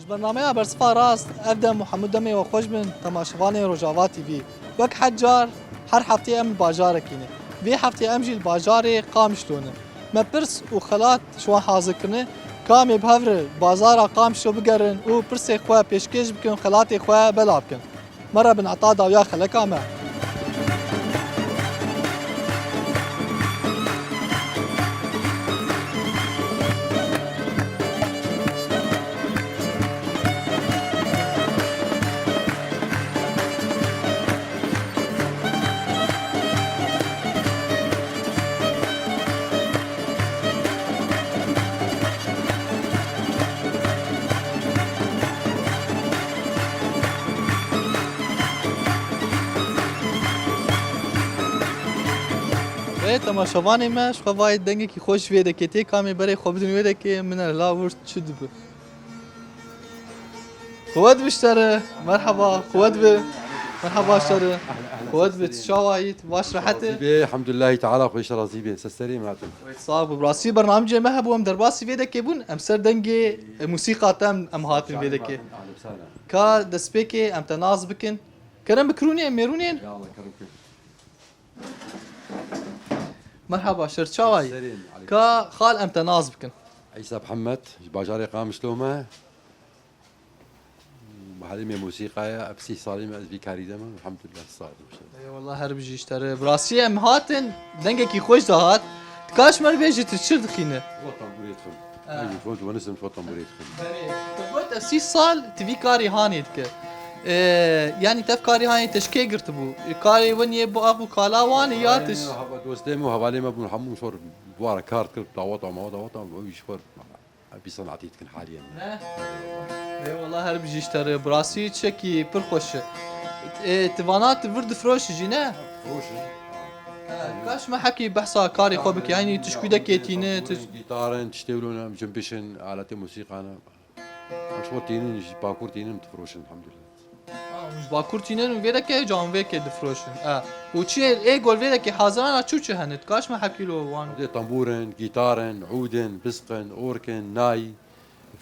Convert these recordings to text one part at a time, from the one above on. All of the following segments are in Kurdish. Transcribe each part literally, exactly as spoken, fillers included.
Bernameya Bersifa Rast, ev dem û hemû demê we xweş bin, temaşevanê Rojava T V. Wek her car, her hefteyê em li bajarekî ne. Vê hefteyê em jî li bajarê Qamişlo ne. Me pirs û xelat ji wan hazir kirine, ka em ê bi hev re bazara Qamişlo bigerin û pirsê xwe pêşkêş bikin, xelatê xwe belav bikin. Me re bin, heta dawiya xeleka me. Ê temaşevanê me, ji xwe vayê dengekî xweş ji vê dekê tê, ka em ê berê xwe bidin wê dekê, min e la wir çi dibi. Quwet bi ji te re. Merhaba, quwet bi. Merhaba ji te re. Quwet bi, tu çawa yî, tu baş rehet î? Razî be, elhamdulillahî teala, xweş razî be. Ser serê me hatin. Sax bû. Bi rastî bernamecê me hebû, em derbasî vê dekê bûn. Em ser dengê, e, musîqa te em, em hatin vê dekê. Ahlen sahlen. Ka destpêkê em te nas bikin. Kerem bi kirûnê, mêrûnên. Ya Allah, kerem kir. Merhaba, şer çawa yî? Serên, aleykum. Ka xal em te nas bikin. Îsa Mihemed, ji bajarê Qamişlo me. Muhellimê musîqa ye, ev sî salî me ez vî karî de me, elhamdulillah, sağ olun. Eyvallah, her bijî ji te re. Bi rastî em hatin, dengekî xweş de hat. Dikar ji me re bêjî tu çi dixîne? Vot tamburê dixim. Ha. Ez jî vot wenisim, vot tamburê dixim. Belê. Tu got ev sî sal tu vî karî hanê dike. Ee, yanî tev karî hanê te ji kê girtibû? Karê weniyê bu ev û kala wan e ya tu ji... Hava dostê me û hevalê me bûn, hemû ji xwe re dawata kar dikir, dawata mawata, dawata, ew jî ji xwe re. Em vî senatî dikin haliyen. Ne? Eyvallah, her bijî ji te re. Bi rastî çekî pir xweş e. Ê, tu vana tu vir difiroşî jî, ne? Firoşin. He, kaş me hekî behsa karê xwe bikî. Yanî tu ji kûdekê tîne, tu... Gîtarin, tiştê wilo ne, em cimbiş in, aletê musîqa ne. Em ji xwe tînin, ji Bakur tînin, em difiroşin, elhamdulillah. Ah, ji Bakur tînin û vê dekê, can vê kê difiroşin. Ah. Û çi ê gol vê dekê hazirana çû çi hene? Dikaş me hekî lo wan. Dê tambûr in, gîtar in, ûd in, bisq in, ork in, nay,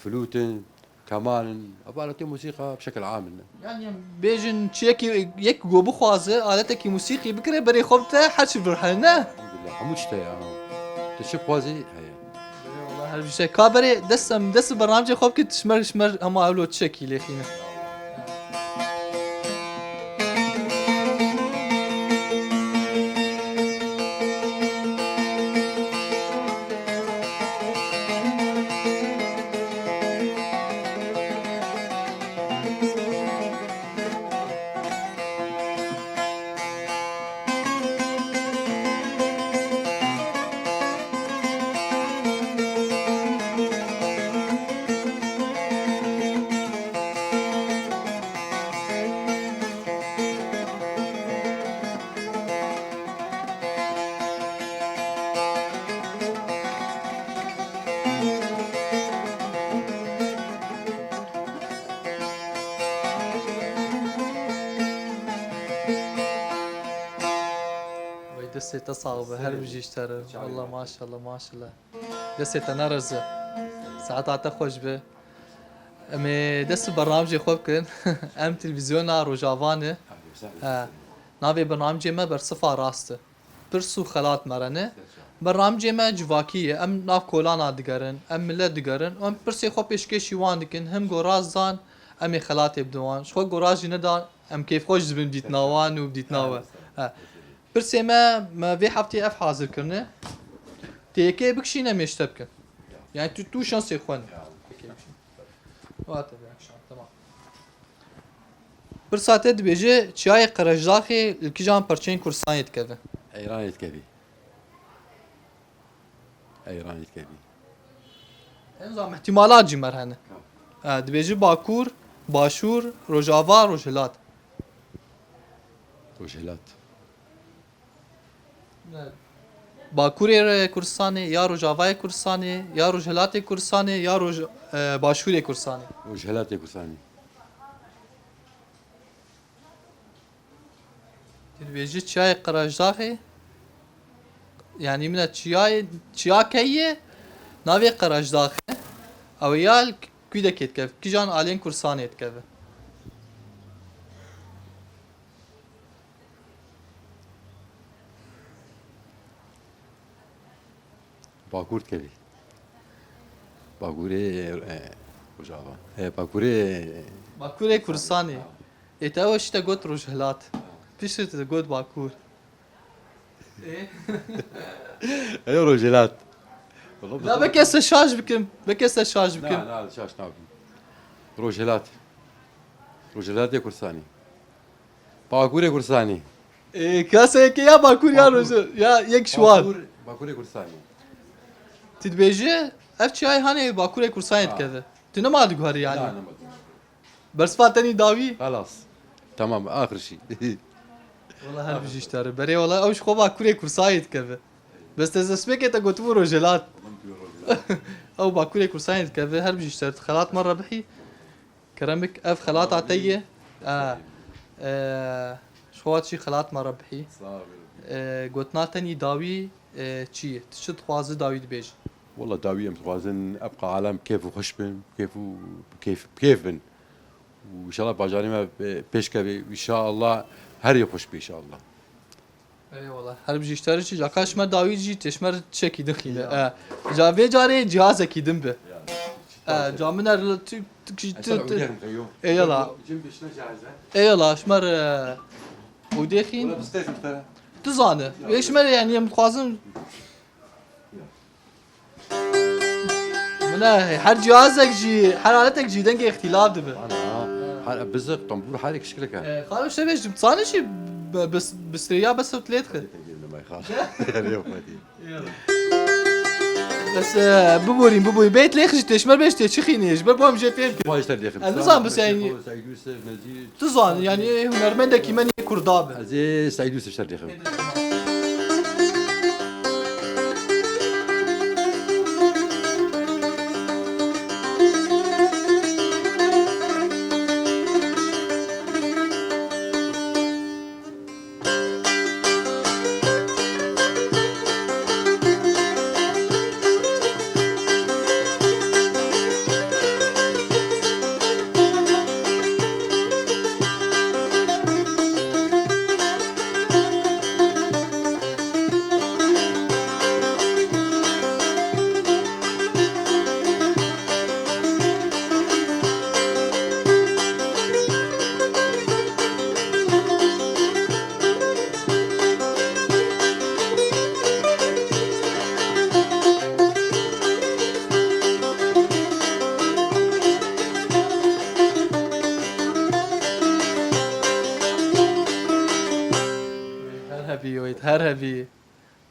flût in, keman in. Ev aletê musîqa bi şekil am in. Yani em bêjin çi yekî, yek go bixwaze, aletekî musîqî bikire, berê xwe bite, her çi virhene. Elhamdulillah, hemû tişt heye, ha. Tu çi bixwazî, heye. Eyvallah, her bir şey. Ka berê dest em, dest bernamecê xwe bikî, tu ji me, ji me hema ewlo çekî lêxîne. Vay, destê te sağ be, her bijî ji te re. Valla maşallah, maşallah. Destê te nereze. Saeta te xweş be. Em ê dest bi bernamecê xwe bikin. Em televîzyona Rojava ne. He. Navê bernamecê me Bersifa Rast e. Pirs û xelat me re ne. Bernamecê me civakî ye. Em nav kolana digerin, em milet digerin û em pirsê xwe pêşkêşî wan dikin. Him goraz dan, em ê xelatê bidin wan. Ji xwe goraz jî nedan, em kêfxweş dibin dîtina wan û dîtina we. He. Pirsê me, me vê heftê ev hazir kirine. Tê yekê bikişîne, em ê ji te bikin. Yani tu, tu şansê xwe ne. Wate be, akşam, tamam. Pirsa te dibêje, çiyayê Qerejdaxê li kijan perçeyên Kurdistanê dikeve? Eyranê dikevî. Eyranê dikevî. Em zam ihtimalat jî me re hene. Ha. Ha, dibêje Bakur, Başûr, Rojava, Rojhilat. Rojhilat. Bakurê Kurdistanê, ya Rojavayê Kurdistanê, ya Rojhilatê Kurdistanê, ya Roj-, e, Başûrê Kurdistanê. Rojhilatê Kurdistanê. Tu dibêjî çiyayê Qerajdaxê, yanî min e çiyayê, çiya keyê, navê Qerajdaxê. Ew ya li Kî de kê dikeve? Kîjan aliyên Kursanê dikeve? Bakur dikevî. Bakurê, e, Rojava. E, Bakurê, e, Bakurê Kursanê. Ê te ew şî te got Rojhilat. Piştre te got Bakur. Ê? Eyo Rojhilat. Wala Na, belkî ez te şaş bikim. Belkî ez te şaş bikim. Na, na, şaş nakim. Rojhilat. Rojhilatê Kursanê. Bakurê Kursanê. Ê, kesê yekê ya Bakur ya Bakur. Roj-, ya yek ji wan. Bakur, Bakurê Kursanê. Tu dibêjî, ev çiyayê hanê Bakurê Kursanê Ha. dikeve. Tu nema diguherî yani. Na, nema diguherî. Bersiva tenî dawî. Xelas. Tamam, axir şî. Wala her bijî ji te re. Berê wala ew ji xwe Bakurê Kursanê dikeve. Bes te zespêkê te gotibû Rojhilat. Ew Bakurê Kursanê dikeve, her bijî ji te re. Xelat me re bihî. Kerem bik, ev xelata te ye. Amin. E, e, ji xwe hat jî xelat me re bihî. Sağ ol. E, gotina tenî dawî, e, çi ye? Tu çi dixwazî dawî dibêjî? Wala dawî em dixwazin ev alem kêf û xweş bin, kêf û kêf, kêf bin. Û inşallah bajarê me, e, pêş keve. Înşallah her yê xweş be înşallah. Eyvallah. Her bijî ji te re çi? Caka ji me dawî jî tê ji me re çekî din xîne. Ya. E, ca vê carê cihazekî din bi. Ya. E, ca min er tu, tu, tu, Eyvallah. Eyvallah, ji me re, e, û dê xîn. Tu zane. Vê ji me re yani em dixwazin. Mine her cihazek jî, her aletek jî dengê îxtîlaf dibe. Ana, her bizik, tambûr, her şikilek e. E, xalo şevê ji dizane jî bi, bi, bi strêya bes lê dixe. Hadi tengê limay xal. Hadi yok hadi. Bes, e, biborîn, biborîn. Bê lê xij tê, ji me bêj tê çi xînê, ji ber bo em jê fêm kirin. Vay işte lêxim. Ez nizam bes yani. Said Yusuf, Necî. Tu zan, yani hunermendekî me nê Kurda be. Ez ê Said Yusuf ser lêxim. Her hebî, wêt her hebî.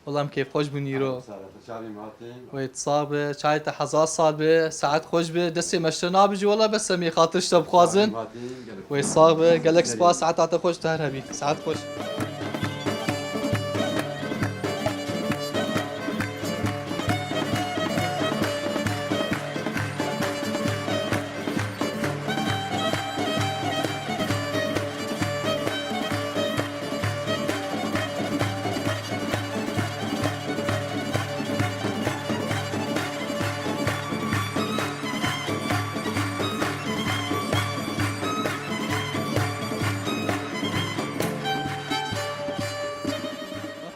Wela em kêfxweş bûn îro. Sağ ol, çavê me hatin. Wê sax be, çayê te hezar sal be, saet xweş be, destê me ji te nabijî wela bes em ê xatir ji te bixwazin. Çavê me hatin, gelek Wê sax be, gelek spas, saeta te xweş, tu her hebî. Saet xweş.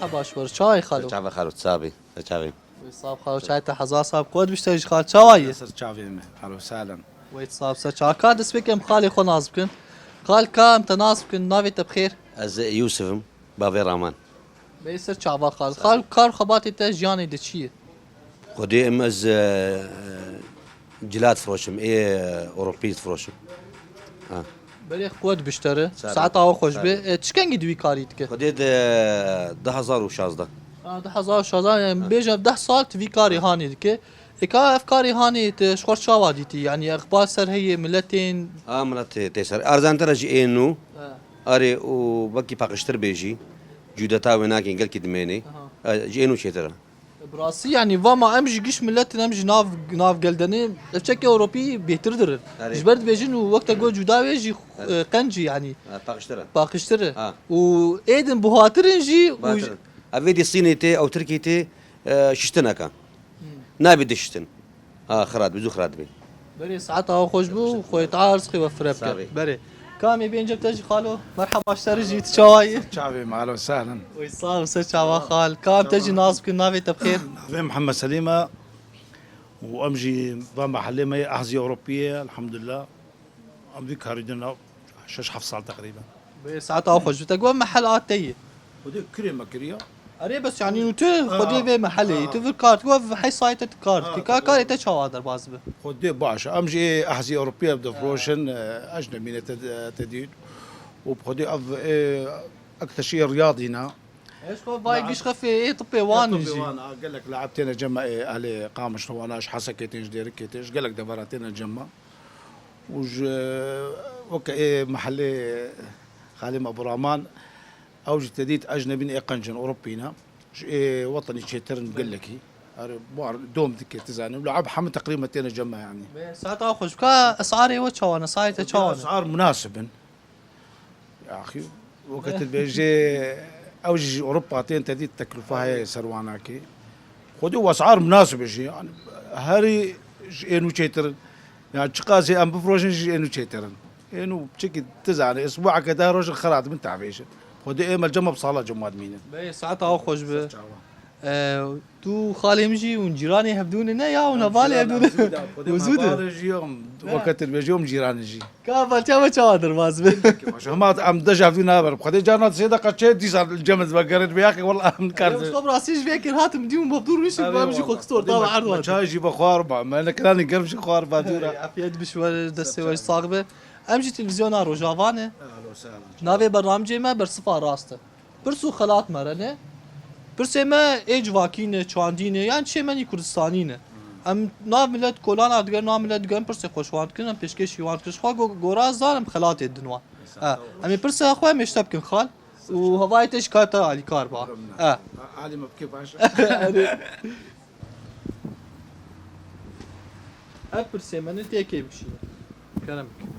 Merhaba, ji we re çawa ye xalo? Çava xalo, çavê, çavê. Wê sax xalo, çayê te hezar sal, qewet bişte jî xal, çawa ye? Ser çavê me, xalo, salem. Wê sax ser çava. Ka dest pê kem xalê xwe nas bikin. Xal, ka em te nas bikin, navê te bi xêr? Ez Yusuf im, bavê Raman. Bê ser çava xal. Xal, kar xebatê te jiyanê de çi ye? Xwedê em ez, e, e, cilat firoşim, ê, e, Ewropî firoşim. Ha. Berê xwet biştere, Sağ ol. Saeta xwe xweş Sağ be. ol. E, çi kengî di wî karî dike? Xwedê de du hezar û şazdeh. Ha, du hezar û şazdeh, yani Ha. bêje deh sal tu vî karî Ha. hanê dike. Ê ka ev karê hanê te ji xwe çawa dîtî? Yanî exbal ser heye, miletên Ha, milet tê, tê ser. Erzantir e ji ê nû. Ha. Arê û wekî paqijtir bê jî. Cûdeta wê nakên gelkî dimênê. Aha. E, ji ê nû çêtir e. Bi rastî yanî va ma em jî giş milet in, em jî nav, nav gel de ne. Ev çekê Ewropî bêhtir dirin. Erê. Ji ber dibêjin û wek te got cûda wê jî, Erê. e, qenc e yanî. E, paqijtir e. Paqijtir e. Ha. Û êdin buhatir in jî û Batir. Ev êdî Sînê tê, ew Tirkî tê, e, şiştin eka. Hmm. Nabî diştin. Ha, xira dibe, zû xira dibe. Berê saeta xwe xweş bû, xwe ta rizqê we fire bike. Sağ ol. Berê. Kamê bêncem te jî xalo, merhaba ji te re jî, tu çawa yî? Çavê me, ahlen sehlen. Oy, sağ ol, ser çava xal. Kam te jî nas bikin, navê te bi xêr? Navê Mihemed Selîm e û em jî va mehelê me yê Ehzî Ewropî ye, elhamdulillah. Em vî karî dina şeş heft sal teqrîben. Bê saeta xwe ji te got mehel a te ye. Xwedê kurê me kiriya. Erê bes yanî tu xwedê vê mehelê yî. Tu vir kar dikî, ev hey sayê te tu kar dikî. Ka karê te çawa derbas bi? Xwedê baş e. Em jî ê Ehzî Ewropî ev difroşin, e, ecnebî ne te, te dît. Û bi xwedê ev, e, ekteşî Riyadî ne. Ez xwe vay giş xefê ê tipê wan jî. Wan a gelek laib têne cem me, ê ehlê Qamişlo wana, ji Hesekê tên, ji Dêrikê tên, ji gelek devera têne cem me. Û ji weke ê mehelê xalê me Abdurrahman, ew jî te dît ecnebîn ê qenc in, Ewropî ne. Ji ê wetenî çêtir in gelekî. Erê, bar dom dike, tu zanî. Laib hemû teqrîben têne cem me yanî. Bê saeta xwe ji ka esarê we çawa ne? Esarê te çawa ne? Esar munasib in. Yaxî, weke tu dibêjê, ew jî ji Ewropa tên, te dît teklûfa heye ser wanakê. Xwedê û esar munasib e jî. Yanî herî ji ê nû çêtir in. Yanî çiqasî em bifroşin jî ji ê nû çêtir in. Ê nû çikî tu zanî, isbueke deh roj in xira dibin tavêjin. Xwedê ê me cem me bi sala cem me dimînin. Bê saeta xwe xweş bi. Ser çawa. E, tu xalê min jî hûn cîranê hevdû ne, ne ya hûn hevalê hevdû ne? Hûn zû de. Weke tu dibêjî hûn cîran in jî. Ka hevaltiya me çawa derbas bi? Baş, hema em dej hevdû naber. Xwedê carna sê deqa çê dîsa cem ez vegerin. Vê yaqê wela em kar. Em şob rastî ji vê kir hatim dî hûn bavdûr wî şi, em jî xwe xistor ta erd. Çay jî be xwar ba. Me ne kiranî germ jî xwar ba dûra. Afiyet biş we, destê we sax be. Em jî televîzyona Rojava ne. Navê bernamecê me Bersiva Rast e. Pirs û xelat me re ne. Pirsê me ê civakî ne, çandî ne, yan çê me nî Kurdistanî ne. Em nav milet kolana digerin, nav milet digerin, pirsê xwe ji wan dikin, em pêşkêşî wan dikin. Ji xwe go-, gora zanim xelatê din wan. E, em ê pirsê xwe em ê ji te bikin xal. Û hevayê te jî ka te alîkar ba. E. Alî me bike baş. Ev pirsê me ne, têkê bikişîne. Kerem bike.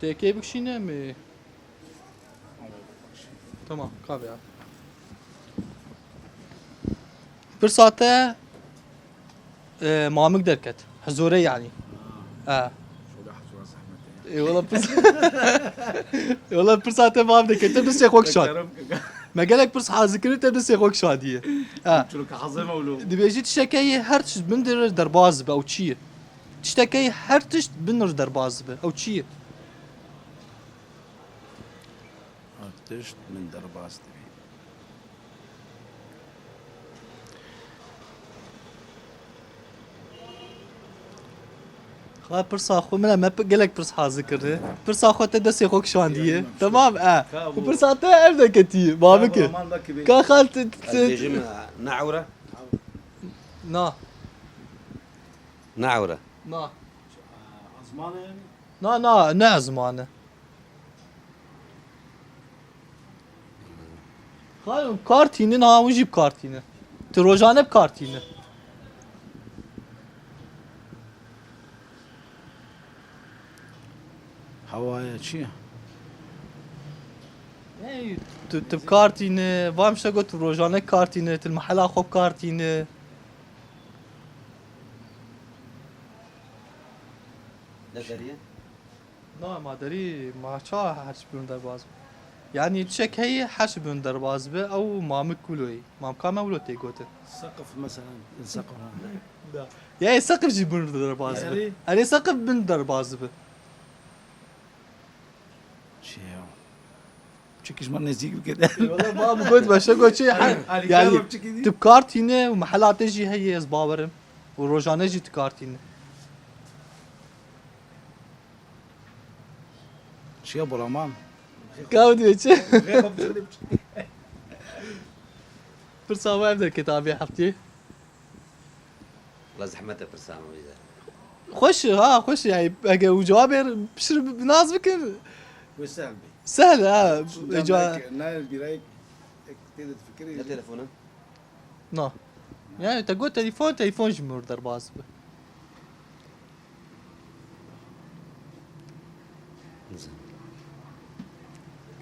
Têkê bikişîne mi? Tamam, kabe ya. Pirsa te, e, mamik derket. Hizore yani. E. Şöyle hizora zahmet ya. E, wala pirs-, e, wala pirsa te mam derket. Te destê xwe kişand. Me gelek pirs hazir kirin, te destê xwe kişandiye. E. Çuluk hazir mevlu. Dibêjî tiştekê her tişt bin dir derbaz be, ew çi ye? Tiştekê her tişt bin dir derbaz be, ew çi ye? Ev tişt min derbas dibî. Xwe pirsa xwe min e, me pi-, gelek pirs hazir kirdi. Pirsa xwe te destê xwe kişandiye. Tamam, e. Ka bu pirsa te ev de ketî, ma bike. Ka xal te, te, ez dibêjim, e, ne ewre? Na. Ne ewre? Na. Ezman e yani? Na, na, ne ezman e. Xayim, kar tînin, ha, hûn jî bi kar tînin. Tu rojane bi kar tînin. Hewaya çi ye? Ey, tu, tu bi kar tînin, vam işte got tu rojane kar tînin, tu li mehela xwe bi kar tînin. Ne derî ye? Na, ma derî, ma ça her çi bûn derbaz bi. Yanî tişek heye her çi bûn derbaz bi, ew mamik wilo ye. Mamika me wilo tê gotin. Seqif mesela, seqif ha. Da. Ya, seqif jî bûn derbaz bi. Erê. Erê, seqif bin derbaz bi. Çi ya? Çekiş me nêzîk bike de. Wala ba, bu got başa got çi, her, yanî, tu bi kar tîne û mehela te jî heye, ez bawerim. Û rojane jî tu kar tîne. Çiya bolaman? Kaw diye çi? Pirsa we ev de kitabê heftê. La zehmet e pirsa me wî de. Xweş e, ha, xweş e, yani, eger û cevabê pişir bi nas bikin. Wê sehl bê. Sehl, ha. Şûnde ca- ne, ne bîrayek, ek tê de fikirî. Ne telefonu? Na. Yani te got telefon, telefon ji mir derbas bi.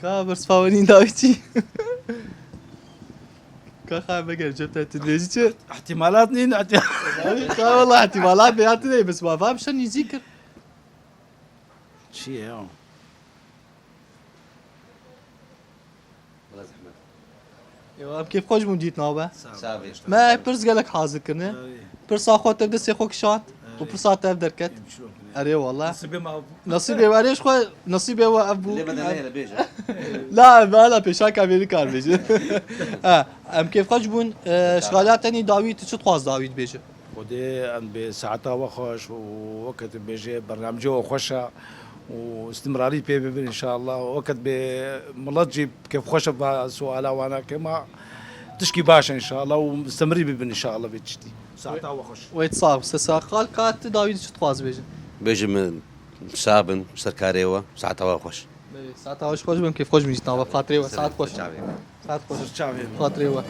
Ka bersiva we nîn dawî çi? Ka xaye veger cep te tu dibêjî çi? Ihtimalat nîn, ihtimal- Ay, ka wala ihtimalat be ya tu dê, bes ma vam şe nîzî kir. Çi ye o? Wala zehmet. Ewa, em kêfxweş bûn dît nabe. Sağ ol. Sağ ol. Me pirs gelek hazir kirine. Ay. Pirsa xwe tev destê xwe kişand û Ay. pirsa tev derket. Em çi wekine? Erê wala. Nasibê me ev bû. Nasîbê we, erê ji xwe nasîbê we ev bû. Dilê me de nehêle bêje. La, me hala pêşa kamêrî kar bêje. Ha, em kêfxweş bûn. E, Şixaliya tenî dawî, tu çi dixwaz dawî dibêje? Xwedê em bi saeta we xweş û weke tu bêje bernamece we xweş e û istimrarî pê bibin înşallah. Weke bi milet jî kêfxweş e va suala wana ke ma tişkî baş e înşallah û istimrî bibin înşallah vê tiştî. Saeta we xweş. Wê sax, se sax. Xal ka tu dawî çi dixwaz bêje? Bêje min sax bin, ser karê we, saeta we xweş. Belê, saeta we xweş bin, kêfxweş bin jî tava, xatirê we, saet xweş. Çavê. Saet xweş. Ser çavê. Xatirê we.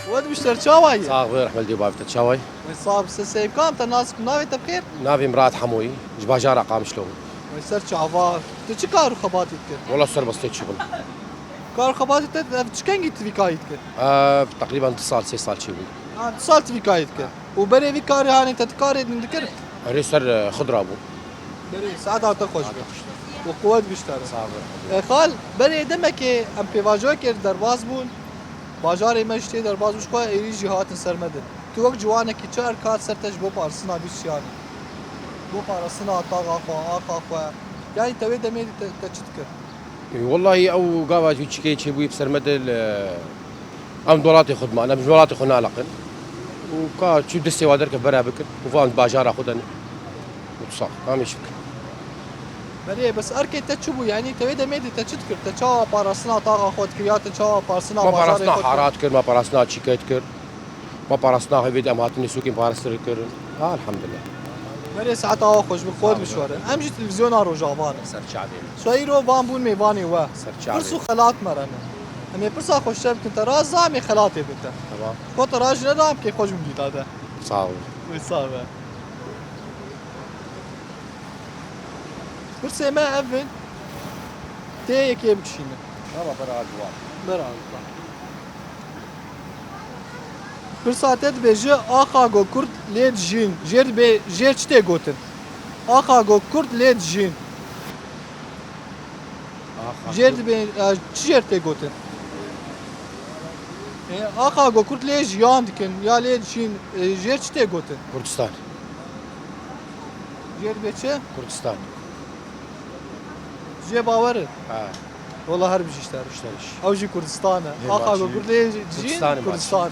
Wed bişter çawa ye? Sax be, rehmet li bavê te, çawa ye? Wê sax be, se seyv kam te nas ku navê te bi xêr? Navê Mirat Hemoyî, ji bajara Qamişlo. Wê ser çava, tu çi kar û xebatî dikir? Wala ser bastê çi bin. Kar û xebatî te, ev çi kengî tu vî karî dikir? Ev teqrîben du sal, sê sal çêbû. Ha, du sal tu vî karî dikir. Û berê vî karê hanê te tu karê din dikir? Erê ser, e, xidra bû. Berê, saeta te xweş be. Û quwet biştere. Sağ ol. E, xal, berê demekê em pêvajoyekê li derbas bûn. Bajarê me jî tê derbas bû, ji xwe êrîş jî hatin ser me de. Tu wek ciwanekî çi erk hat ser te ji bo parastina vî şiyanê? Ji bo parastina taxa xwe, axa xwe. Yanî te wê demê de te, te çi dikir? Wellahî ew gava wî çikê çêbûyî bi ser me de li, em welatê xwe diman, em ji welatê xwe naliqin. Û ka çû destê wa derke bera bikin, û van bajara xwe de ne. Û tu sax, em ê çi bikin? Belê, bes erkê te çi bû? Yanî te wê demê de te çi dikir? Te çawa parastina taxa xwe dikir ya te çawa parastina bajarê xwe dikir? Me parastina hara dikir, me parastina çîkê dikir. Me parastina hevê de em hatine sûkên parastir kirin. Ha, elhamdulillah. Berê saeta we xweş bi, xwet bişwere. Em jî televîzyona Rojava ne. Ser çavê. So îro van bûn mêvanê we. Ser çavê. Pirs û xelat me re ne. Em ê pirsa xweştir bikin te ra, za em ê xelatê bin te. Tamam. Xwe te ra jî ne da em kê xweş bin dîta te. Sağ ol. Wê sax be. Pirsê me ev in. Tê yekê bikişîne. Tamam, bera ciwan. Bera ciwan. Pirsa te dibêje, axa go kurd lê dijîn. Jêr dibê, jêr çi tê gotin? Axa go kurd lê dijîn. Axa Jêr kurd. Dibê, e, çi jêr tê gotin? E, axa go kurd lê jiyan dikin, ya lê dijîn, e, jêr çi tê gotin? Kurdistan. Jêr dibê çi? Kurdistan. Jê bawer e? Ha. Wala her bijî ji te re. Ji te re jî. Ew jî Kurdistan e. Hê Axa baş go e. Kurd lê jî Kurdistan e, baş. Kurdistan e.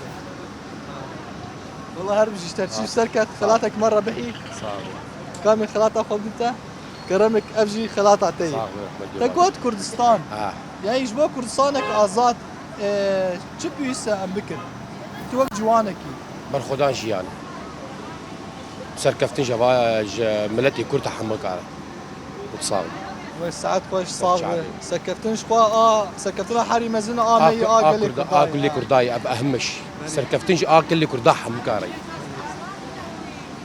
Wala her bijî ji te re. Çi ser ket, xelatek me re bihî. Sağ ol. Kamê xelata xwe bidin te? Keremek ev jî xelata te ye. Sağ ol, rehmet Te got Kurdistan. Ha. Yani ji bo Kurdistanek azad, e, çi pêwîst e em bikin? Tu wek ciwanekî. Berxwedan jiyan. Serkeftin ji va-, ji miletê Kurd hemû kar. Wek sax. Wê saet xweş, sax be. Serkeftin ji xwe a, serkeftina herî mezin a me yî a gelê Kurda-, a gelê Kurda ye, ev ehim e jî. Belê. Serkeftin ji a gelê Kurda hemû kar e.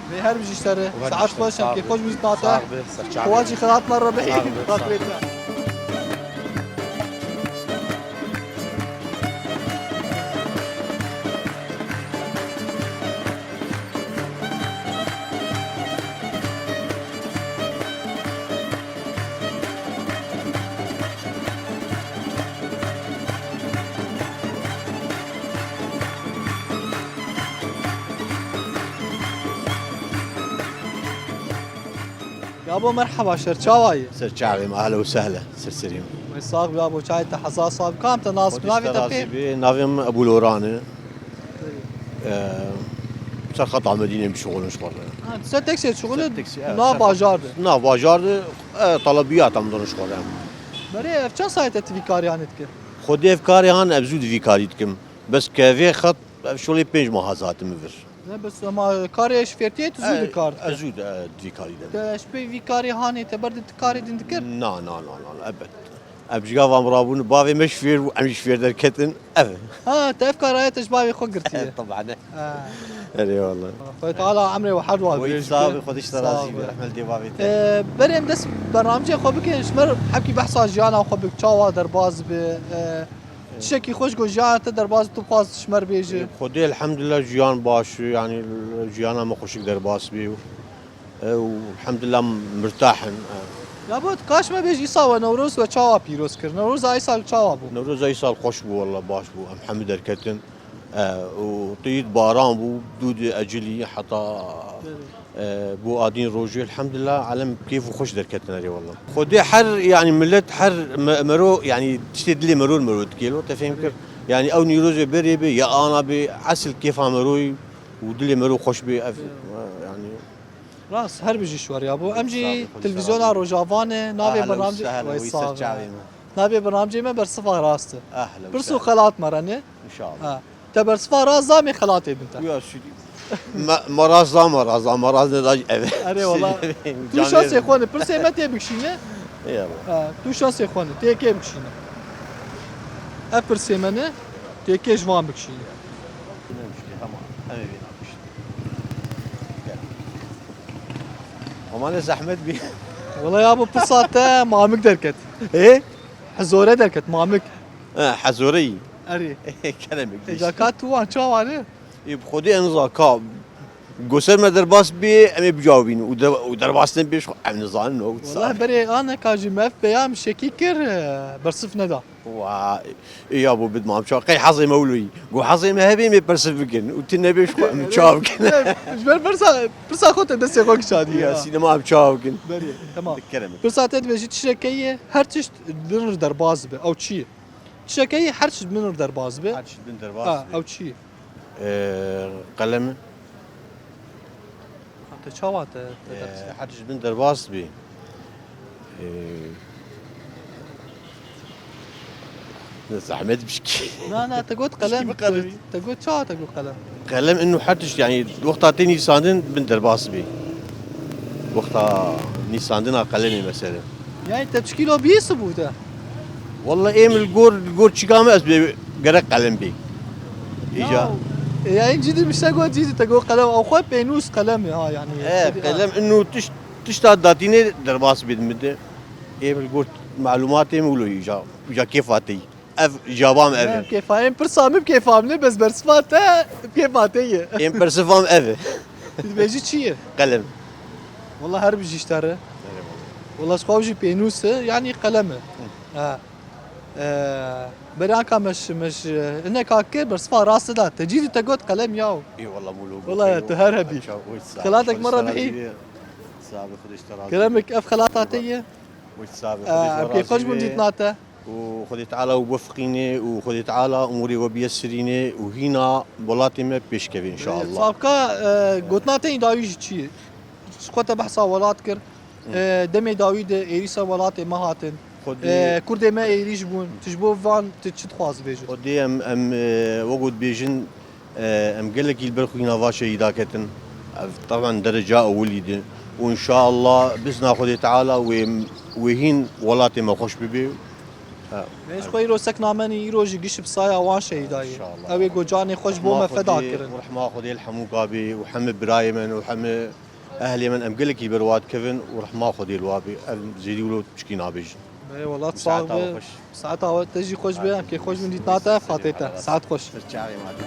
Wê her bijî ji te re. Saet xweş, em kêfxweş bijî nate. Sax be, ser çavê. Xwacî xelat me re bihî. Sax be, sax be. Xatirê te. Yabo merheba, ser çawa ye? Ser çavê me, ehlen û sehlen, ser serî me. Wê sax be yabo, çavê te heza sax be. Kam te nas bi navê te pê? Navê min Ebû Loran e. Ee, ser xeta Medînê bişuxulin ji xwe re. Ha, tu ser teksê dişuxulî? Ser teksê, evet, nav bajar de? Nav bajar de, e, telebiyata min done ji xwe re. Berê, ev çend saet e tu vî karê hanê dikî? Xwedê ev karê han, ev zû di vî karî dikim. Bes kevê xet, ev şolê pênc meha zaten min vir. Ne, bes ama karê şofêrtiyê tu zû dikar dikir. Ez zû di, di vî karî de. Te ji pê vî karê hanê te ber di karê din dikir? Na, na, na, na, na, ebet. Em ji gava em rabûn, bavê me şofêr bû, em jî şofêr derketin, ev. Ha, te ev karaya te ji bavê xwe girtiye. Taban e. Ha. Erê wala. Xwedê Teala emrê we her duwa Weyî bêjike. Sağ ol, Xwedê ji te razî be. Rehmet lê bavê te. Ee, berê em dest bernamcê xwe bikin, ji me hepkî behsa jiyana xwe bik, çawa derbas bi, ee, Tiştekî xweş got, jiyana te derbas tu bixwaz ji me re bêje. Xwedê elhamdulillah jiyan baş, yanî jiyana me xweşik derbas bî û, e, û elhamdulillah mirtah in. Ya bo, kaş me bêj, îsal we Newroz we çawa pîroz kir? Newroza îsal çawa bû? Newroza îsal xweş bû, walla baş bû. Em hemû derketin. E, û tît baran bû, dû di ecilî heta Ee, bo adîn rojê, elhamdulillah, alem kêf û xweş derketine rê, walla. Xwedê her, yanî, millet her me-, mero, yanî, tiştê dilê mero mero dikê lo, te fêm kir. Yanî, ew nîrozê berê bê, ya ana bê, esil kêfa meroyî û dilê mero xweş bê, ev, yanî. Rast, her bijî şwar ya bo. Em jî televîzyona Rojava ne, navê bernamcê, wê sağ be. Navê bernamcê me Bersiva Rast e. Pirs û xelat me re ne. Înşallah. Ha. Te bersiva rast da, em ê xelatê bidin te. Ya şûdî. Me, me rast da, me rast da, me rast neda jî ev e. Erê wala. Tu şansê xwe ne, pirsê me tê bikişîne. Eyvallah. Ha, tu şansê xwe ne, tê kê bikişîne. Ev pirsê me ne, tê kê ji van bikişîne. Tamam, em ê vêna bikişîne. Gel. Ama ne zehmet bî. Wala ya bo, pirsa te mamik derket. Ê? Hezore derket, mamik. Ha, hezore yî. Erê. Kerem bikişîne. Ê, ka tu wan çawa ne? Ê, bi Xwedê em za ka go ser me derbas bê, em ê bicawibîn û de-, û derbas nebê, ji xwe em nizanin, o Wala berê ane ka jî me ev peyam şekî kir, e, bersif neda. Wa, ê, ya bo bid mam çawa, qey hezê me wilo yî. Go hezê me hebê, em ê bersif bikin û tu nebê, ji xwe em çawa bikin. Ji ber pirsa, pirsa xwe te destê xwe kişandiye. Ya, sînema em çawa bikin. Berê, tamam. Kerem. Pirsa te dibêjî tiştekê ye, her tişt din re derbas be. Ew çi ye? Tiştekê ye, her tişt din re derbas be. Her tişt din derbas be. Ha, ew çi ye? Ee, qelem. Te çawa te, te Ee, derbas? Her tişt bin derbas bî. Ee, zehmet bişkî. Na, na, te got qelem. Bişkî biqeribî. Te got çawa te got qelem? Qelem inu her tişt, yanî wexta tê nîsandin bin derbas bî. Wexta nîsandina qelemê mesele. Yani te çi kîlo bîst bû te? Walla êm li gor, li gor çika me ez bê gerek qelem bê. Îca. Ya, e, yani cidî bir şey got, cidî te got qelem, ew xwe pênûs qelem ya yani. E, qelem inu tiş, tişta datînê derbas bê min de. Êm li gor malûmatê min wilo îca, îca kêfa tê. Ev cevabam ev. Em kêfa, em pirsa min kêfa min, bes bersiva te kêfa te ye. Êm persivam ev. Tu dibêjî çi ye? Qelem. Walla her bijî ji te re. Walla ji xwe jî pênûs e, yanî qelem e. Ha. Ee, beranka me ji, me ji, hineka kir, bersiva rast da. Te cî dî te got qelem yaw. Ê walla mûlo. Walla tu her hebî. Xelatek me re bihî. Sabi Xwedê ji te razî. Qelemek ev xelata te ye. Wî sabi Xwedê ji te razî be. Em kêfxweş bûn dîtina te. û Xwedê Teala we bifiqîne û Xwedê Teala umûrê we biyesirîne û hîna welatê me pêşkeve înşallah. Sabka, e, gotina te yî dawî jî çi ye? Ji xwe te behsa welat kir. E, demê dawî de êrîşa welatê me hatin. Xwedê E, Kurdê me êrîş bûn. Tu ji bo van tu çi dixwazî bêjî? Xwedê em, em, e, wek dibêjin, Em gelekî li ber xwîna va şehîda ketin. Ev teban dereca ewilî de. Û înşaallah bizna Xwedê Teala wê, wê hîn welatê me xweş bibê. Em ji xwe îro sekna me nî, îro jî giş bi saya wan şehîda ye. Ew ê ku canê xwe ji bo me feda kirin. Û rehma Xwedê li hemû gavê û hemî birayê min û hemî ehlê min, em gelekî li ber wa dikevin û rehma Xwedê li wa bê. Ev zêdî wilo çikî nabêjin. Ê welat sax be. Saeta we xweş. Saeta we te jî xweş be, em kê xweş bin dîtina te, Fatê te. Saet xweş. Ser çavê ma te.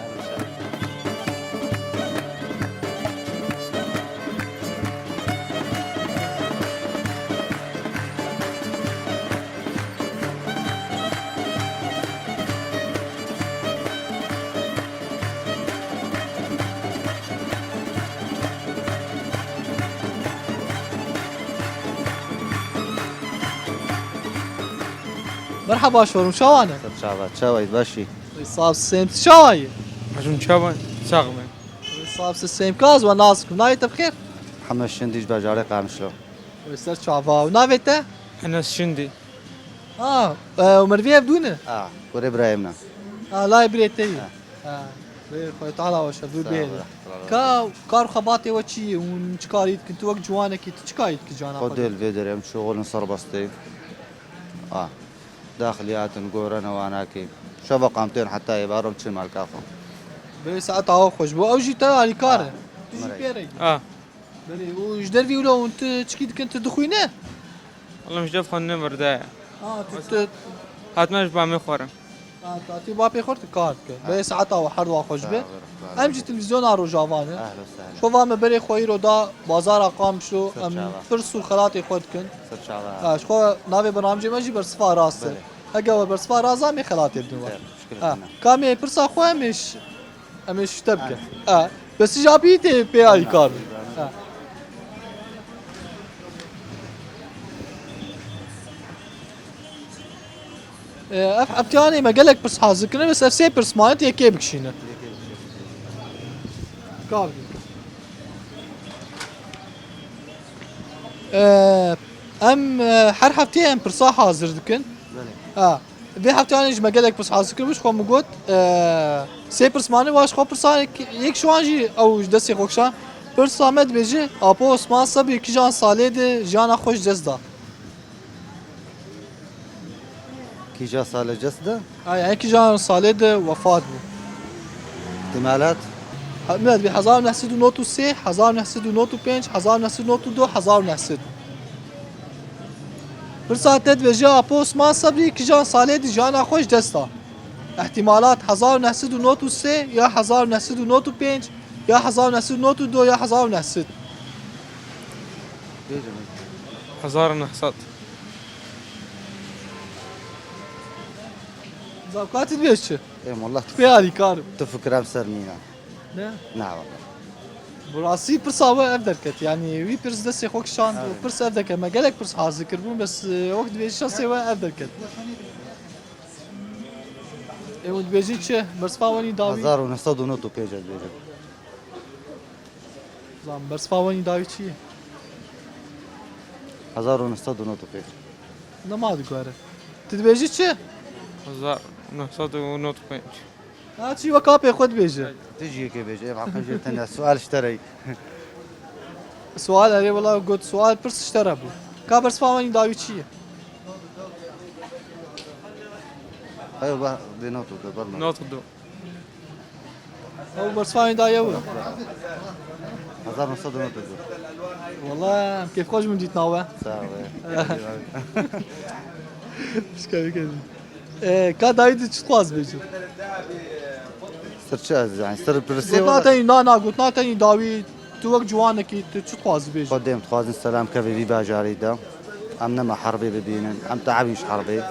Merhaba şorum, çawa ne? Ser çava, çawa yî, baş î? Sab sêm, çawa yî? Hejûn çawa, sax me. Sab sêm, kaz we nas kim, nayê te bi xêr? Hemed Şindî ji bajarê Qamişlo. Wê ser çava, û navê te? Enes Şindî. Ha, e, û merivê ev dû ne? Ha, kurê birayê min e. Ha, layê birê te yî. Ha. Ha, bê Xwedê Teala weş e, dûr bihêle. Ka kar xebatê we çi ye? Hûn çi karî dikin? Tu wek ciwanekî, tu çi karî dikî cana xwe? Xwedê li vê derê em şoxulin serbestê. A, daxiliyatin, gorene wanakî. Şeva qamtên heta êvarom çi malka xwe. Bê saeta we xweş bo. Ew jî te alîkar e. Tu jî pê re. A. Belê, û ji dervî wilo hûn tu çikî dikin, tu dixwîne? Wela min ji dev xwendin berde ye. Ha, tu, tu hatime ji bamê xwe re. Ha, tu hatî bapê xwe re tu kar dike. Belê saeta we her wa xweş be. Em jî televîzyona Rojava ne. Xwe va me berê xwe îro da bazara Qamişlo, em pirs û xelatê xwe dikin. Ha, ji xwe navê bernamecê me jî bersiva rast e. Hege we bersiva rast da, em ê xelatê bidin we. Ha, ka em ê pirsa xwe em ê ş-, Em ê şûte bikin. Ha. Bes tu jî apî tê pê alîkar bî. Ha. Ee, ev heptiyanê me gelek pirs hazir kirine, bes ev sê pirs mane, tu yekê bikişîne. Ka bidî. Ee, em, e, her hefteyê em pirsa hazir dikin. Belê. Ha. Vê hefteyanê jî me gelek pirs hazir kiribû, ji xwe min got, e, sê pirs mane, wa ji xwe pirsanek yek ji wan jî ew ji destê xwe kişand. Pirsa me dibêje, Apo Osman Sebrî kîjan salê de jiyana xwe ji dest da? Kîja salê ji dest da? Ay, yani kîjan salê de wefat bû? Ihtimalat? Ha, millet, bi hezar û neh sed û nod û sê, hezar û neh sed û nod û pênc, hezar û neh sed û nod û du, hezar û neh sed. Pirsa te dibêje, Apo Osman Sebrî kîjan salê de jiyana xwe ji dest da? Ihtimalat: hezar û neh sed û nod û sê, ya hezar û neh sed û nod û pênc, ya hezar û neh sed û nod û du, ya hezar û neh sed. Bêje min. Hezar û neh sed. Zavka, tu dibêj çi? Ê, wallah. Tu pê alîkar. Tu fikir em ser nîne. Ne? Na, wallah. Bi rastî pirsa we ev derket. Yanî wî pirs destê xwe kişand û pirs ev derket. Me gelek pirs hazir kiribûn, bes, e, wek dibêjî şansê we ev derket. Ê, hûn dibêjin çi? Bersiva we nî dawî? Hezar û neh sed û nod û pênc ez dibêjim. Zan, bersiva we nî dawî çi ye? Hezar û neh sed û nod û pênc. Nema diguhere. Tu dibêjî çi? Hezar û neh sed û nod û pênc. Ha, çi weka pê xwe dibêje. Tu jî yekê bêje, ev heqe jê tene sual ji te re. Sual, erê wela got, sual pirs ji te re bû. Ka bersiva we nî dawî çi ye? Ew ba, dê not û du, ber not. Not û du. Ew bersiva we nî daye we. Hezar neh sed û nod û du. Wela, em kêfxweş bûn dîtina we. Sağ ol. Pişka bikin. Ee, ka dawî tu çi dixwaz bêjî? Ser çi ez, yani, ser pirsê. Gotina tenî, na, na, gotina tenî dawî, tu wek ciwanekî, tu çi dixwazî bêjî? Xwedê em dixwazin selam keve vî bajarî de. Em nema herbê bibînin, em teebîn ji herbê.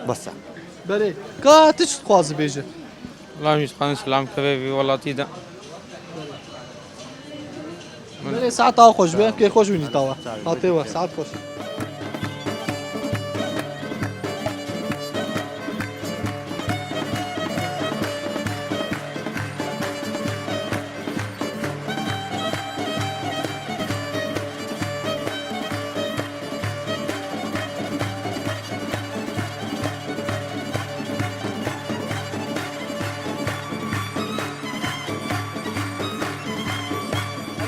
Bes e. Berê, ka tu çi dixwazî bêjî? Wela em jî dixwazin selam keve vî welatî de. Belê, saeta xweş be, kê xweş bînî tawa. Hatê we, saet xweş.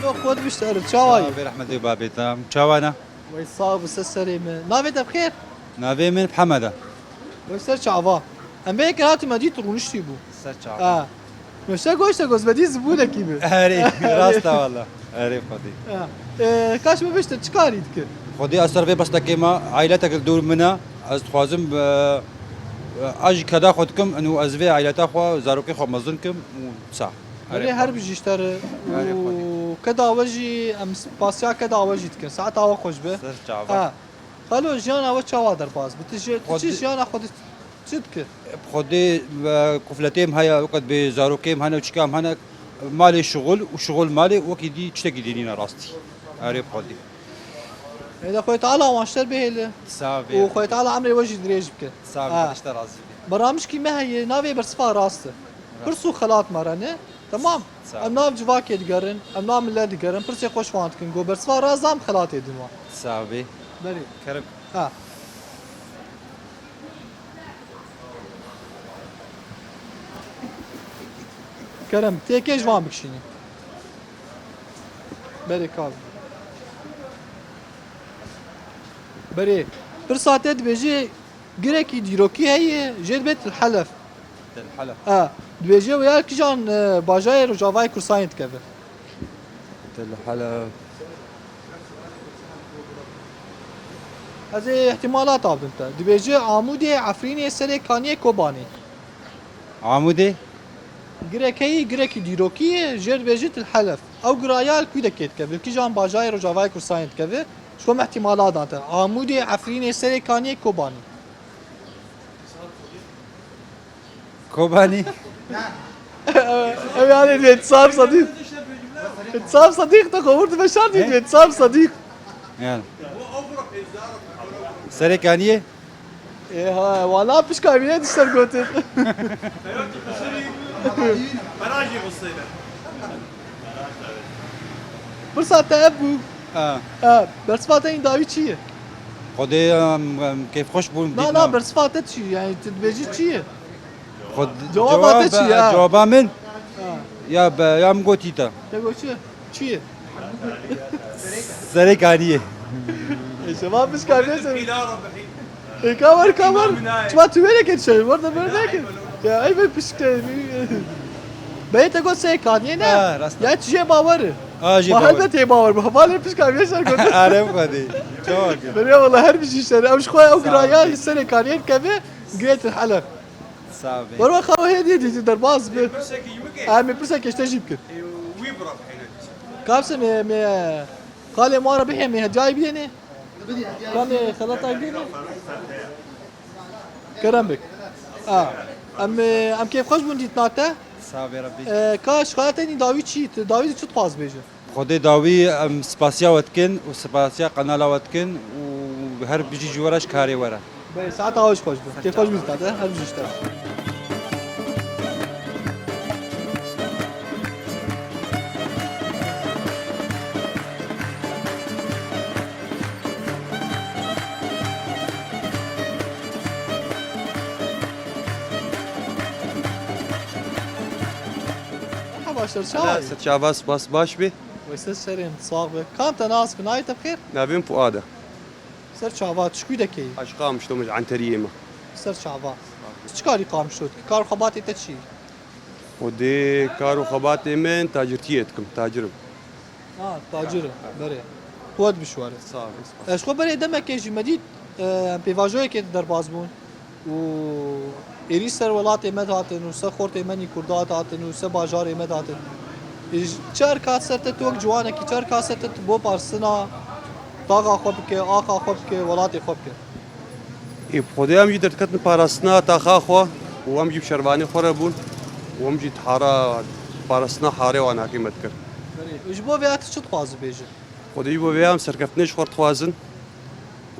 Alo, xwe dibîşte, erê, çawa yî? Bê rehmetê babê te, çawa ne? Wey sax bi ser serê min. Navê te bi xêr? Navê min Mihemed e. Wey ser çava. Em vê yekê hatî me dît rûniştî bû. Ser çava. Ha. Nuşte goşte goz bedî zibûnekî bi. Erê, rast e wala. Erê Xwedê. Ha. Ee, kaş me bişte çi karî dike? Xwedê ez ser vê bestekê me, ailetek li dûr min e. Ez dixwazim, e, e, ez jî keda xwe dikim, û ez vê aileta xwe, zarokê xwe mezin kim û sax. Erê, her bijî ji te re. Erê Xwedê. Û keda we jî em spasiya keda we jî dikin. Saeta we xweş be. Ser çava. Ha. Xalo, jiyana we çawa derbas bi? Tu ji, tu çi jiyana xwe di-, çi dikir? Bi Xwedê, e, kufletê min heye, weke dibê zarokê min hene û çika min hene, malê şixul û şixul malê, wekî dî tiştekî dî nîne rastî. Erê bi Xwedê. Êde Xwedê Teala wan ji te re bihêle. Sağ ol. Û Xwedê Teala emrê we jî dirêj bike. Sağ ol, ha. Xwedê ji te razî be. Beramişkî me heye, navê bersiva rast e. Rast. Pirs û xelat me re ne. Temam. Sağ ol. Em nav civakê digerin, em nav millet digerin, pirsê xweş wan dikin. Go bersiva rast da em xelatê din wan. Sağ ol. Berê. Kerem. Ha. Kerem, têkê ji van bikişînî. Berê kav. Berê, pirsa te dibêje girekî dîrokî heye, jê dibê Til Helef. Til Helef. Ha, dibêje wê ya kijan, e, bajarê Rojavayê Kursanê dikeve. Til Helef. Ez ê îhtîmalata bidim te. Dibêje Amûdê, Efrînê, Serê Kaniyê, Kobanê. Amûdê? Girek heyî, girekî dîrokî ye, jê dibêje Til Helef. Ew giraya li kû de kê dikeve? Li kijan bajarê Rojavayê Kursanê dikeve? Ji xwe me îhtîmalat dan te. Amûdê, Efrînê, Serê Kaniyê, Kobanê. Kobanî. Ew yani dibê Îtisam Sedîq. Îtisam Sedîq te xwe wir dibe şer dî, dibê Îtisam Sedîq. Yani. Serê Kaniyê? Ê ha, wala pişka wî ne dişter gotin. Pirsa te ev bû. Ha. Ha, bersiva te hîn dawî çi ye? Xwedê, em, em, kêfxweş bûn. Na, dît na, na, bersiva te çi ye? Yani tu dibêjî çi ye? Xwed-, Cewaba te çi ye? Cewaba min? Ha. Ya be, ya min gotî te. Te got çi? Çi ye? Serê Kaniyê. E, şema pişka bêse. Ê, ka wer, ka wer. Çima tu wêreke dişe? Wer de ber neke. Ya, ey be pişke. Beyê te got Serê Kaniyê ne? Ha, rast. Ya çi jê bawer? Ha, jê bawer. Helbet ê bawer. Balê pişka bêse got. Are bu kadar. Çawa ki? Berê wala her bir şey işte. Ew ji xwe ew giraya li Serê Kaniyê dikeve, girê Til Helef. Sağ ol. Wer wer xawa hê dî dî derbaz bi. Pirsekî ji min ke? Em ê pirsekê ji te jî bikin. Ê, wî bira bihêne dîsa. Kapse me, me, qalê ma re bihê me hediyayê bidêne. Ka me xelata bidêne. Kerem bik. A, em, em kêfxweş bûn dîtina te. Sağ ol Rabbi. E, ka şikayetê nî dawî çi? Tu dawî çi dixwaz bêje? Xwedê dawî em spasiya we dikin û spasiya qenala we dikin û her bijî ji we re ji karê we re. Belê, saeta we jî xweş be. Kêfxweş bî zî te, her bijî ji te. Merhaba, ser çawa yî? Ser çava, spas, baş bî. Wê ser serên, sax be. Kam te nas bi, navê te bi xêr? Navê min Fuad e. Ser çava, tu ji kû dekeyî? Ez ji Qamişlo, min ji Enteriyê me. Ser çava. Tu çi karî Qamişlo dikî? Kar û xebatê te çi? Xwedê kar û xebatê min tacirtiyê dikim, tacir im. Ha, tacir im, berê. Quwet bi ji we re. Sağ ol, spas. Ez xwe berê demekê jî me dît, e, em pêvajoyekê de derbas bûn. Û êrî ser welatê me dihatin û ser xortê me nî Kurda dihatin û ser bajarê me dihatin. Ê, çi erk hat ser te, tu wek ciwanekî, çi erk hat ser te, tu bo parsina taxa xwe bike, axa xwe bike, welatê xwe bike? Ê, bi Xwedê em jî derdiketin parastina taxa xwe û em jî bi şervanê xwe re bûn û em jî dihara parastina harê wan hakê me dikir. Berê, û ji bo vêya tu çi dixwazî bêjî? Xwedê ji bo vêya em serkeftinê ji xwe dixwazin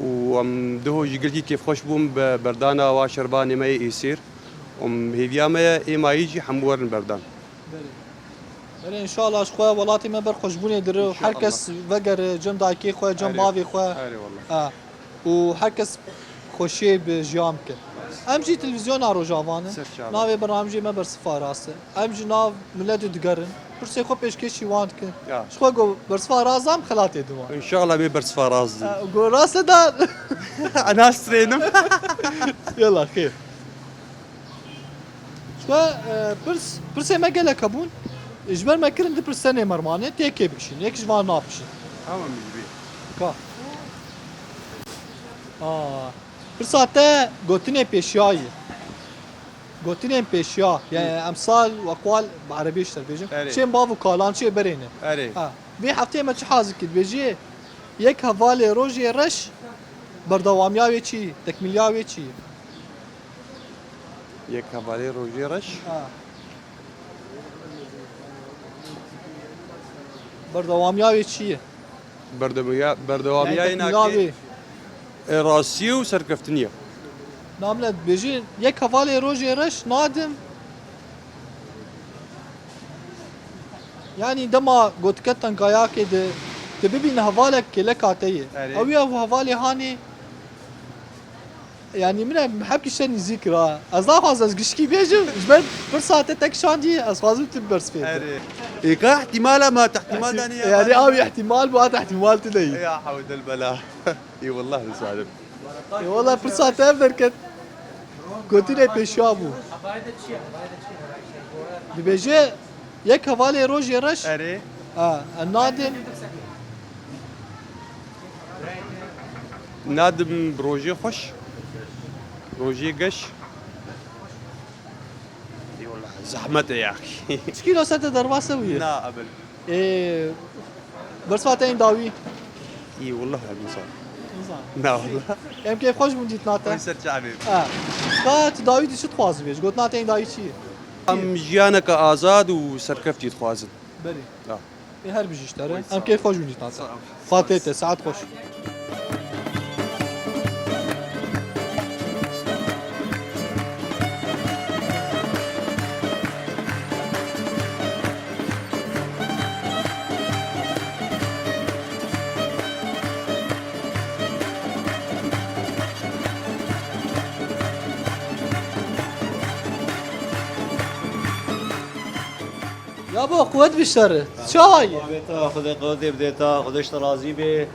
û em diho jî gelkî kêfxweş bûn bi berdana wa şervanê me yê êsêr. Em hêviya me ye êmayî jî hemû werin berdan. Berê. Berê, înşallah ji xwe welatê me ber xweşbûnê dire û her kes vegere cem dayikê xwe, cem bavê xwe. Erê, erê, wallah. Ha. Û her kes xweşiyê bi jiyan bike. Em jî televîzyona Rojava ne. Ser çava. Navê bernamejê me Bersiva Rast e. Em ji nav miletê digerin. Pirsê xwe pêşkêşî wan dikin. Ya. Ji xwe got Bersiva Rast em xelatê diwan. Înşallah bê Bersiva Rast dî. Ha, got rast e da. Ana strênim. Yallah, xêr. Ji xwe, e, pirs, pirsê me gelek hebûn. Ji ber me kirin du pirs tenê me re mane, tê kê bikişîn. Yek ji van nabikişîn. Tamam, min dibê. Ka. Aa, pirsa te gotinê pêşiya ye. Gotinên pêşiya, yani emsal, weqwal, bi erebî ji te bêjim. Erê. Çên bav û kalan, çê berê ne. Erê. Ha. Vê hefteyê me çi hazir kir? Dibêjî, yek hevalê rojê reş, berdewamiya wê çi? Tekmîliya wê çi? Yek hevalê rojê reş. Ha. Berdewamiya wê çi ye? Berdewamiya, berdewamiya yê nakê, e, rastiyê û serkeftiniyê. Namle dibêjin, yek hevalê rojê reş nadim. Yani dema gotike tengayakê de, tu bibîne hevalek kêleka te ye. Erê. Ew ya ew hevalê hanê. Yani min hep kişte nîzî kira. Ez naxwazim ez gişkî bêjim, ji ber pirsa te tek şandî, ez xwazim tu berspê. Erê. Ê, ka ihtimal ama, te ihtimal danî ya. Yani abi ihtimal bu, hata ihtimal tu deyî. Ya hawdel bela. Ê wallah, ez zalim. Ê wallah, pirsa te ev derket. Gotinê pêşiya bû. Dibêje, yek hevalê rojê reş. Erê. Ha, em nadim. Nadim bi rojê xweş. Rojê geş. Ê wallah, zehmet e ya. Çi kîlo sete derbas e wî? Na, ebel. Ê, bersiva te yên dawî? Î, wallah, em nizan. Nizan. Na, wallah. Em keyf xweş bûn dîtina te. Xweş ser çavê. Ha. Ka tu dawî tu çi dixwazî bê? Ji gotina te yên dawî çi ye? Em jiyaneke azad û serkeftî dixwazin. Berê. Ya. Ê, her bijî ji te re. Wê, sağ ol. Em keyf xweş bûn dîtina te. Sağ ol. Xatê te, saet xweş. Yabo, quwet bişer. Çawa ye? Xwedê te, Xwedê quwetê bide te, Xwedê ji te razî be.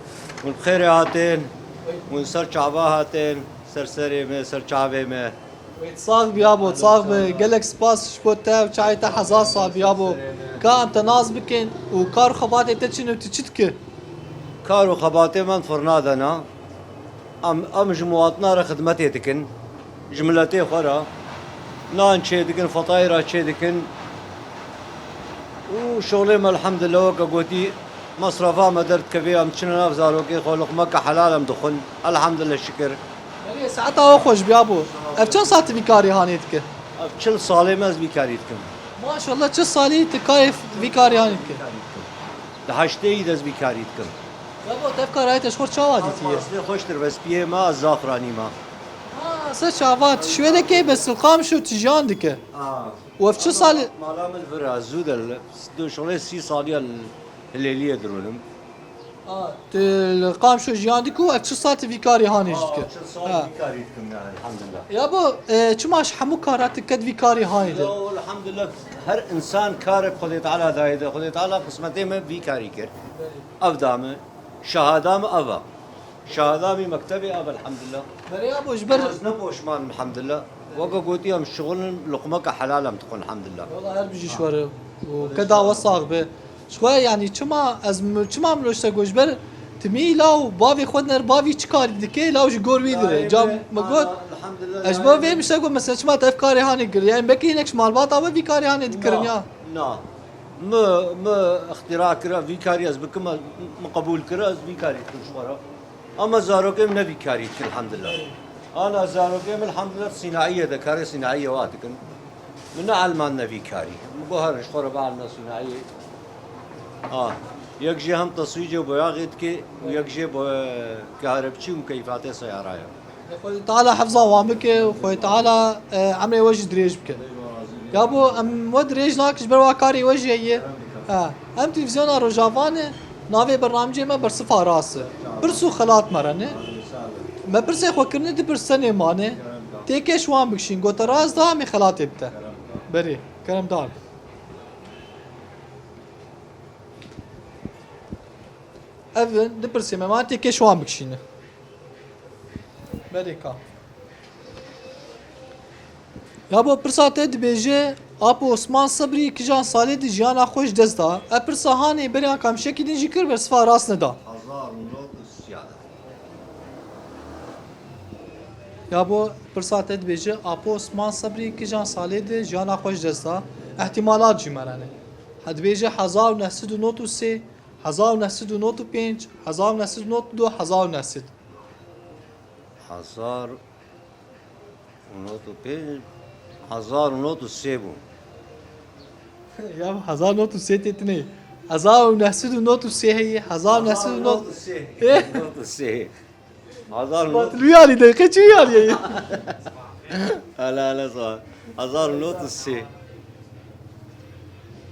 Hûn bi xêrê hatin. Hûn ser çava hatin. Ser serê me, ser çavê me. Sax bi yabo, sax bi. Gelek spas ji bo te û çayê te hezar sax bi yabo. Ka em te nas bikin û kar û xebatê te çi ne û tu çi dikî? Kar û xebatê me firna de ne. Em, em ji muwatina re xidmetê dikin. Ji miletê xwe re. Nan çê dikin, fetayî re çê dikin. Û şolê me elhamdulillah weke gotî. Mesrefa me derdikevê, em diçine nav zarokê xwe, luqmeke helal em dixwin. Elhamdulillah, şikir. Belê, saeta we xweş biya bo. Ev çend saet vî karî hanê dike? Ev çil salê me ez vî karî dikim. Maşallah, çil salî tu kayê vî karî hanê dike? Di heştê yî de ez vî karî dikim. Ya bo, tev karayê te ji xwe çawa dîtiye? Aslê xweştir, bes piyê me, ez zaf ranî me. Ha, se çava, tu şwêdekê bes Qamşo tu jiyan dike. Ha. Û ev çi salî? Mala min vir e, zû de li, du şolê sî salî ya li Hilêliyê dirûnim. A, tu li Qamşo jiyan dikî û ev çi sal tu vî karî hanê jî dike? Aa, çil sal vî karî dikim, ya, elhamdulillah. Ya bo, e, çima ji hemû kara tu ket vî karî hanê de? Ya, elhamdulillah, her insan karek Xwedê Teala dayê de. Xwedê Teala qismetê me vî karî kir. Ev da me, şahada me ev e. Şahada me mektebê ev, elhamdulillah. Berê ya bo ji ber. Ez ne poşman, elhamdulillah. Weke gotî em şixulin, luqmeke helal em dixwin, elhamdulillah. Wela her bijî ji we re. Û keda we sax be. Ji xwe, yanî çima ez mi-, çima min ji te got, ji ber timî law bavê xwe diner, bavî çi karî dike, law ji gor wî dire. Ca me got, ez ji bo vê min ji te got, mesela çima te ev karê hanê kir? Yanî belkî hinek ji malbata we vî karê hanê dikirin ya. Na. Mi, mi ixtîra kira, vî karî ez bikim, mi qebûl kira, ez vî karî dikim ji xwe re. Ama zarokê min ne vî karî dikin, elhamdulillah. Ana zarokê min, elhamdulillah, sînaiyê de, karê sînaiyê wa dikin. Min neelman ne vî karî. Min got, herin ji xwe re bielmine sînaiyê. Ha. Yek jê hem teswîcê boyaxê dike û yek jê bo-, kahrepçî û mukeyfatê seyara ye. Xwedê Teala hefza wan bike û Xwedê Teala, e, emrê we jî dirêj bike. Ya bo em we dirêj nakin ji ber wa karê we jî heye. Ha. Em televîzyona Rojava ne, navê bernamecê me Bersiva Rast e. Pirs û xelat me re ne. Me pirsê xwe kirine, du pirs tenê mane. Têkê ji wan bikişîn, gote rast da, em ê xelatê bite. Berê, kerem dar. Ev in, du pirsê me mane, têkê ji wan bikişîne. Berê ka. Ya bo pirsa te dibêje, Apo Osman Sebrî kijan salê de jiyana xwe ji dest da? Ev pirsa hanê berê an kamşekî din jî kir, bersiva rast neda. Hezar û nod û sî de. Ya bo pirsa te dibêje, Apo Osman Sebrî kijan salê de jiyana xwe ji dest da? Îhtîmalat jî me re ne. Ha dibêje hezar û neh sed û nod û sê, hezar û neh sed û nod û pênc, hezar û neh sed û nod û du, hezar û neh sed. Hezar û nod û pênc, hezar û nod û sê bû. Ya hezar û nod û sê tê tune. Hezar û neh sed û nod û sê heye, hezar û neh sed û nod. Hezar û nod û sê. Hezar û nod. Batilî alî de, qeçî alî ye. Hele hele sağ. Hezar û nod û sê.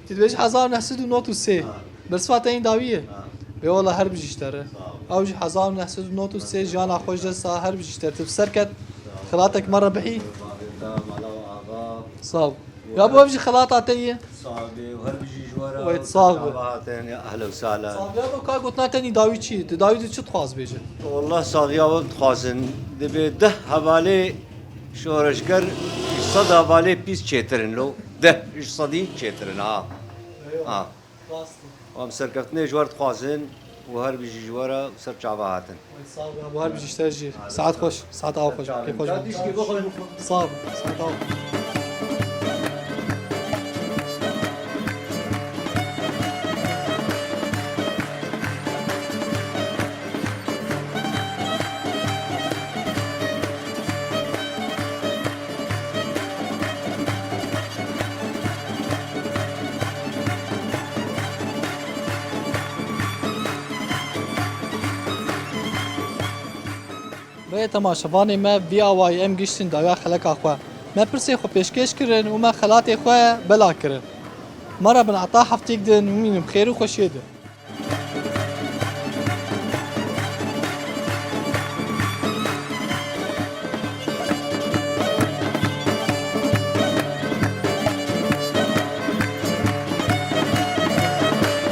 Tu dibêjî hezar û neh sed û nod û sê. Ha. Bersiva te yên dawî ye. Ha. Ê wela her bijî ji te re. Sağ ol. Ew jî hezar û neh sed û nod û sê jiyana xwe ji dest da, her bijî ji te re, tu bi ser ket. Sağ ol. Xelatek me re bihî. Sağ ol. Ya bo ev jî xelata te ye. Sax be, her bijî ji we re. Wê sax be. Çava hatin, ya ehlen we sehlen. Sax be, ya bo ka gotina te nî dawî çi? Tu dawî tu çi dixwaz bêje? Wallah saxiya we dixwazin. Divê deh hevalê şoreşger ji sed hevalê pîs çêtir in lo. Deh ji sedî çêtir in ha. Eyvallah. Ha. Rast e. Em serkeftinê ji we re dixwazin û her bijî ji we re û ser çava hatin. Wê sax be, bo her bijî ji te jî. Saet xweş, saet awa xweş. Pê xweş be. Sax be, saet awa xweş. Belê temaşevanê me, vî awayî em gihiştin dawiya xeleka xwe. Me pirsê xwe pêşkêş kirin û me xelatê xwe bela kirin. Me re bin heta hefteyek din bimînin bi xêr û xweşiyê de.